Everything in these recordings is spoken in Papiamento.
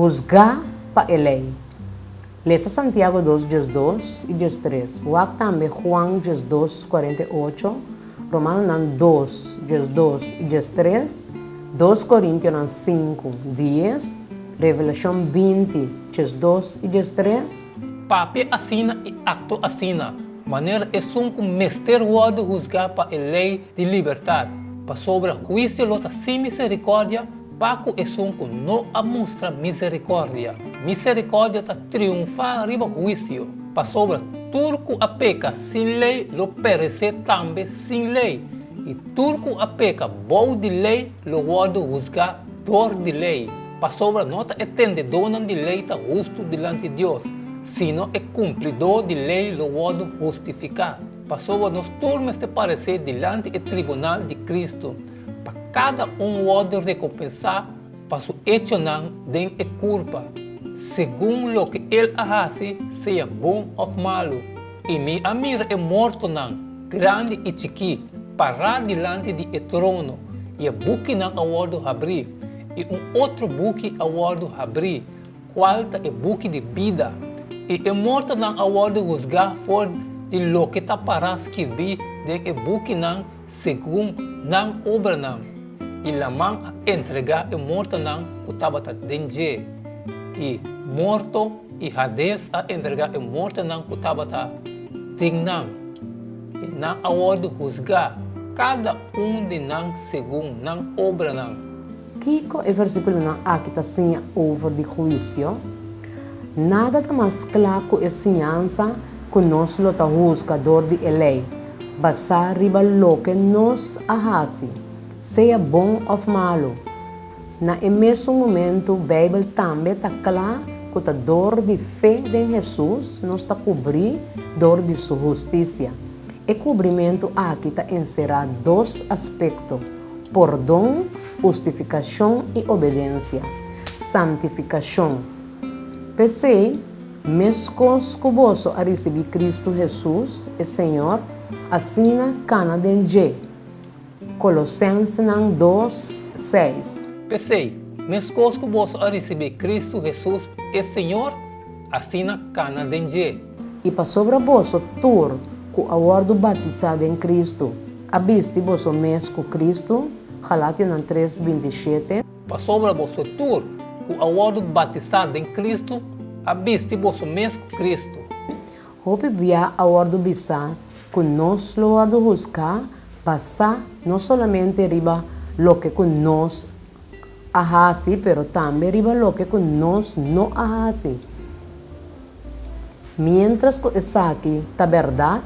Husgá pa e lei. Lesa Santiago 2, 12 i 13. Wak tambe Juan 12, 48, Romanonan 2, 12 i 13, 2 Korintionan 5, 10, Revelashon 20, 12 i 13. Papia asina i aktua asina, manera esun ku mester wòrdu husgá pa e lei di libertat, pasobra huisio lo ta sin miserikòrdia pa ku esun ku no a mustra miserikòrdia. Miserikòrdia ta triunfá riba huisio, pasobra tur ku a peka sin lei lo peresé tambe sin lei, i tur ku a peka bou di lei lo wòrdu husgá dor di lei. Pasobra no ta e tendedónan di lei ta hustu dilanti Dios, sino e kumplidó di lei lo wòrdu hustifiká. Pasobra nos tur mester paresé dilanti e tribunal di Kristu, pa kada un wòrdu rekompensá pa su echonan den e kurpa, segun loke el a hasi, sea bon òf malu. I mi a mira e mortonan, grandi i chikí, pará dilanti di e trono, i e bukinan a wòrdu habrí, i un otro buki a wòrdu habrí, kual ta e buki di bida. I e mortonan a wòrdu husgá for di loke ta pará skirbí den e bukinan segun nan obranan. I laman a entregá e mortonan ku tabata den dje, i morto i Hades a entregá e mortonan ku tabata den nan, i nan a wòrdu husgá, kada un di nan segun nan obranan. Kiko e versíkulonan aki ta siña over di huisio? Nada ta mas kla ku e siñansa ku nos lo ta husga dor di e lei, basá riba loke nos a hasi, sea bon òf malu. Na e mesun momentu, Beibel tambe ta kla ku ta dor di fe den Hesus nos ta kubrí dor di su hustisia. E kubrimentu aki ta enserá dos aspekto, pordon, hustifikashon i obedensia, santifikashon. P'esei, meskos ku boso a risibí Kristu Hesus, e Señor, asina kana den dje. Kolosensenan 2, 6. P'esei, meskos ku boso a risibí Kristu Hesus, e Señor, asina kana den dje. I pasobra boso tur ku a wòrdu batisá den Kristu a bisti boso mes ku Kristu, Galationan 3, 27. Pasobra boso tur ku a wòrdu batisá den Kristu a bisti boso mes ku Kristu. Hopi bia a wòrdu bisá ku nos lo wòrdu husgá basá no solamente riba loke ku nos a hasi pero tambe riba loke ku nos no a hasi. Miéntras ku esaki ta bèrdat,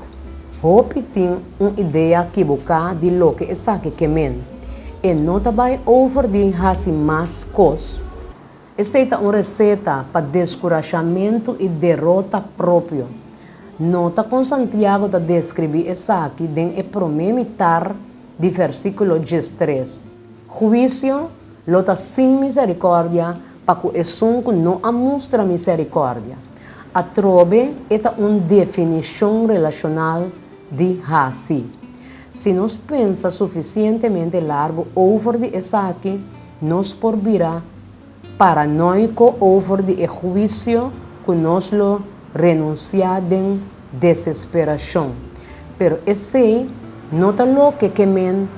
hopi tin un idea kiboká di loke esaki ke men. E no ta bai over di hasi mas kos. Esei ta un reseta pa deskurashamentu i derota propio. Nota kon Santiago ta deskribí esaki den e promé mitar di versíkulo 13, Huisio lo ta sin miserikòrdia pa ku esun ku no a mustra miserikòrdia. Atrobe e ta un definishon relashonal di hasi. Si nos pensa sufisientemente largu over di esaki, nos por bira paranoiko over di e huisio ku nos lo renunsiá den desesperashon. Pero esei no ta loke ke men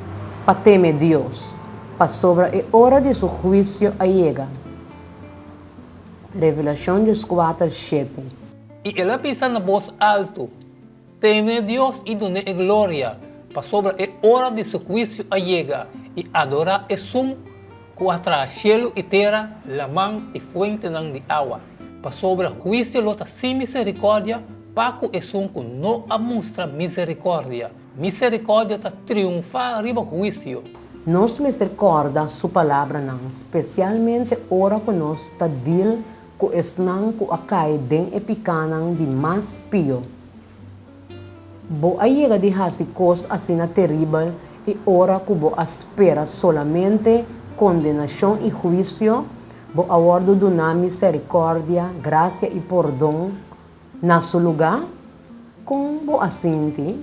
pa teme Dios, pasobra e ora di su huisio a yega. Revelashon 14, 7. I el a bisa na bos altu, Teme Dios i dun'é e gloria, pasobra e ora di su huisio a yega, i adorá esun ku a traha shelu i tera, laman i fuentenan di awa. Pasobra huisio lo ta sin miserikòrdia pa ku esun ku no a mustra miserikòrdia. Miserikòrdia ta triunfá riba huisio. Nos mester kòrda su palabranan, spesialmente ora ku nos ta dil ku esnan ku a kai den e pikánan di mas pió. Bo a yega di hasi kos asina teribel i ora ku bo a spera solamente kondenashon i huisio, bo a wòrdu duná miserikòrdia, grasia i pordon na su lugá? Kon bo a sinti?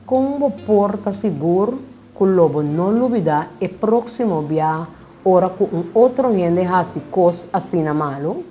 Kon bo por ta sigur ku lo bo no lubidá e próksimo bia ora ku un otro hende hasi kos asina malu?